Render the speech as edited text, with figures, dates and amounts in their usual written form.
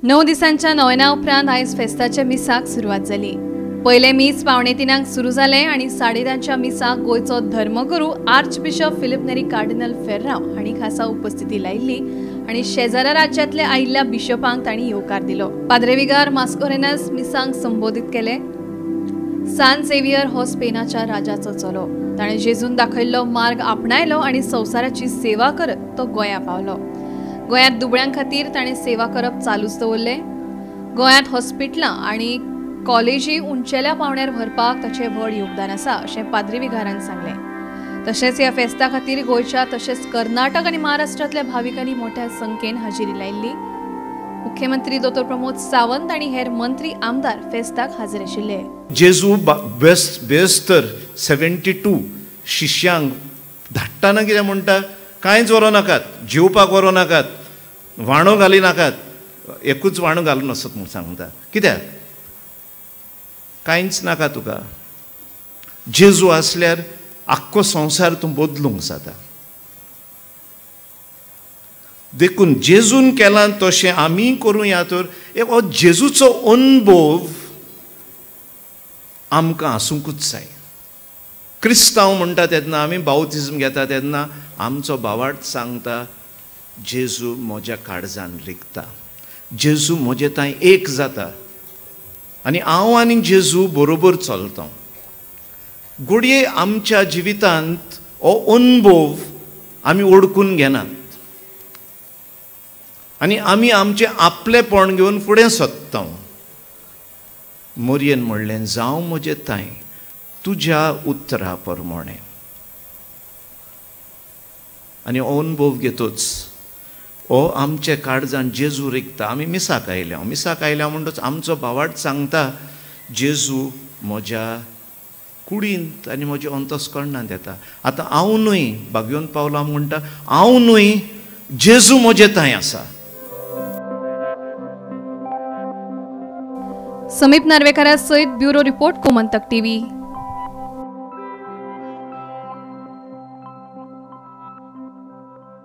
9 दिसांच्या नोवेना उपरांत आयज फेस्ताच्या मिसाक सुरवात जाली. पयलें मीस 2:45 सुरू जालें आनी 10:30च्या मिसाक गोंयचो धर्मगुरू आर्चबिशप फिलीप नेरी कार्डिनल फेर्राव हांणी खासा उपस्थिती लायिल्ली आनी शेजारा राज्यांतल्या आयिल्ल्या बिशपांक तांणी येवकार दिलो. पाद्रे विगार मास्कोरेनस मिसांक संबोधीत केले. सान झेवियर हो स्पेनाच्या राजाचो चलो. ताणें जेजून दाखयल्लो मार्ग आपणायलो आनी संवसाराची सेवा करत तो गोंया पावलो. गोंयांत दुबळ्यां खातीर ताणें सेवा करप चालूच दवरलें. गोंयांत हॉस्पिटलां आनी कॉलेजी उंचेल्या पावंड्यार व्हरपाक ताचें व्हड योगदान आसा अशें पाद्री विगारान सांगलें. तशेंच ह्या फेस्ता खातीर गोंयच्या तशेंच कर्नाटक आनी महाराष्ट्रांतल्या भाविकांनी मोठ्या संख्येन हाजेरी लायिल्ली. मुख्यमंत्री दोतोर प्रमोद सावंत आनी हेर मंत्री आमदार फेस्ताक हाजीर आशिल्ले. जेजू बेस्तर 72 शिष्यांक धाडटाना कितें म्हणटा, कांयच व्हरूं नाकात, जेवपाक व्हरूं नाकात, वाणो घाली नाकात, एकूच वाणो घालून वचत म्हूण सांगता. कित्याक? कांयच नाका तुका. जेजू आसल्यार आख्खो संवसार तूं बदलूंक जाता. देखून जेजून केलां तशें आमी करूया तर एक हो जेजूचो अनुभव आमकां आसूंकूच जाय. क्रिस्तांव म्हणटा तेन्ना आमी बाउतिज्म घेता तेन्ना आमचो भावार्थ सांगता, जेजू म्हज्या काळजान रिगता, जेजू म्हजे थंय एक जाता आनी हांव आनी जेजू बरोबर चलता. घडये आमच्या जिवितांत हो अनुभव आमी ओडकून घेनात आनी आमी आमचें आपलेपण घेवन फुडें सोदता. मोरयेन म्हणलें, जावं म्हजें तांय तुज्या उतरा प्रमाणें. आनी हो अनुभव घेतोच हो आमच्या काळजान जेजू रिगता. आमी मिसाक आयल्या, मिसाक आयल्या म्हणटच आमचो भावार्थ सांगता, जेजू म्हज्या कुडींत आनी म्हज्या अंतस्करणांत येता. आतां हांव न्हय, भागयोन पावला म्हणटा, हांव न्हय, जेजू म्हजे थंय आसा. समीप नार्वेकारा सयत ब्युरो रिपोर्ट, गोमंतक टीव्ही.